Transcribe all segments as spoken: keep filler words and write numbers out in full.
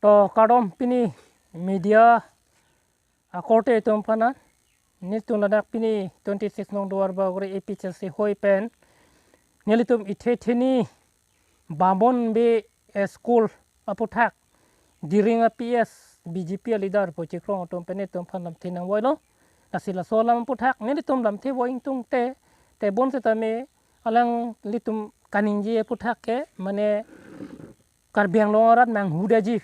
To kardom pini media akorte atum aphan, nelitum ladak pini twenty six nong Duarbagori A P H L C hoi pen nelitum ithe theni Bamon Bey School aputhak Diring a P S B J P a leader pu kechekrong atum pen nelitum aphan lamthe nangvoilo. Lasi laso alam aputhak nelitum lamthe voi ingtungte, tebon setame alanglitum kaningje aputhak ke mane Karbi Anglong arat manghudaji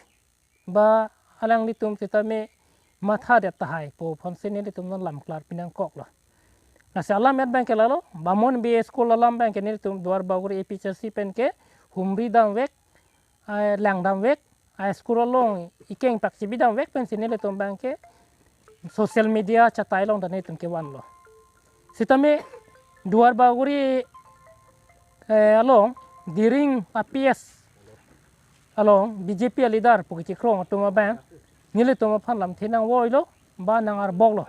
ba alanglitum setame mathadet tahai pu aphansi nelitum non lam klar pinangkoklo. Lasi alam abang ke lalo, Bamon Bey School alam abang ke nelitum Duarbagori A P H L C pen ke humri damvek, eh, lang damvek, a school along ikeng pak chibi damvek pensi nelitum abang ke social media chatai along ta nelitum kevanlo. Setame Duarbagori, eh, along Diring a P S along B J P a leader pu kechekrong atum abang nelitum aphan lamthe nangvoilo ba nang-arboklo.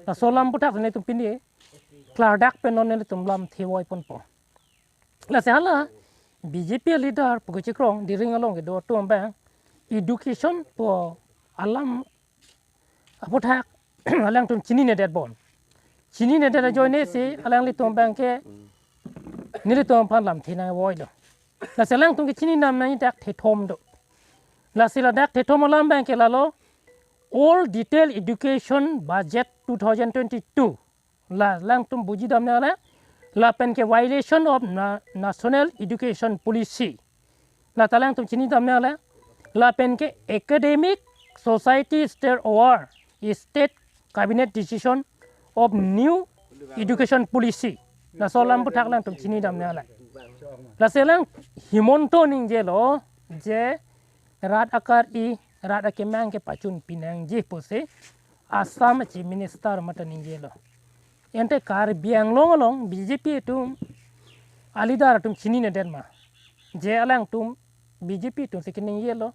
Laso alam aputhak nelitum pini klardak pen non nelitum lamthe voiponpo. Lasi hala B J P a leader pu kechekrong Diring along kedo atum abang education pu alam aputhak alangtum chininedet bon. Chininedet ajoine si alanglitum abang ke nelitum aphan lamthe nangvoilo. Lasi alangtum kechini dam nangji dak thethom do. Lasi ladak thethom alam abang ke lalo, All Detail Education Budget two thousand twenty-two. La alangtum buji dam nangle, lapen ke violation of na-, National Education Policy. La ta alangtum chini dam nangle, lapen ke academic society stare over State Cabinet decision of new education policy. Laso alam aputhak alangtum chini dam nangle. Lasi alang Himanta ningjelo je rat akar-i, rat akemang kepachun pinangji pusi Assam Chief Minister mate ningjelo. Ante Karbi Anglong along B J P atum a leader atum chininedet ma? Je alangtum B J P atumsi keningjelo,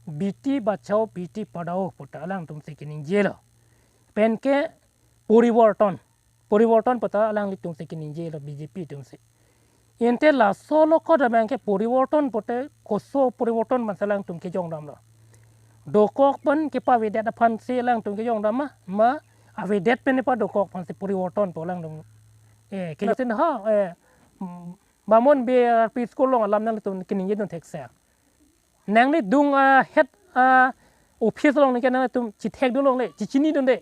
Beti Bachao Beti Padhao pu ta alangtumsi keningjelo. Pen ke poriborton, poriborton pu ta alanglitumsi keningjelo B J P atumsi. Ante laso lokot abang ke poriborton pute koso poriborton mansi alangtum kejong damlo. Dokok pen kepavedet aphansi alangtum kejong dam ma, ma avedet pen kepadokok aphansi poriborton pu alangtum. Eh, kejok tin ha, eh, mm, Bamon Bey L P School along alam nanglitum keningjedun thekser. Nangli dung a head a office along ningke nanglitum chithekdun longle, chichinidunde.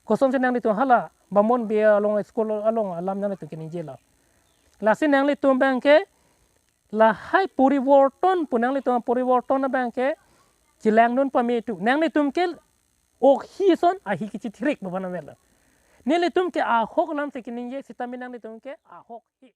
Kosonsi nanglitum hala Bamon Bey along school along alam nanglitum keningjelo. Lasi nanglitum abang ke lahai poriborton pu nanglitum poriborton abang ke chelangdun pame tu. Nanglitum ke ok hi ason ahi kechithirik bapan avelo. Nelitum ke ahok alamsi keningje setame nanglitum ke ahok hi.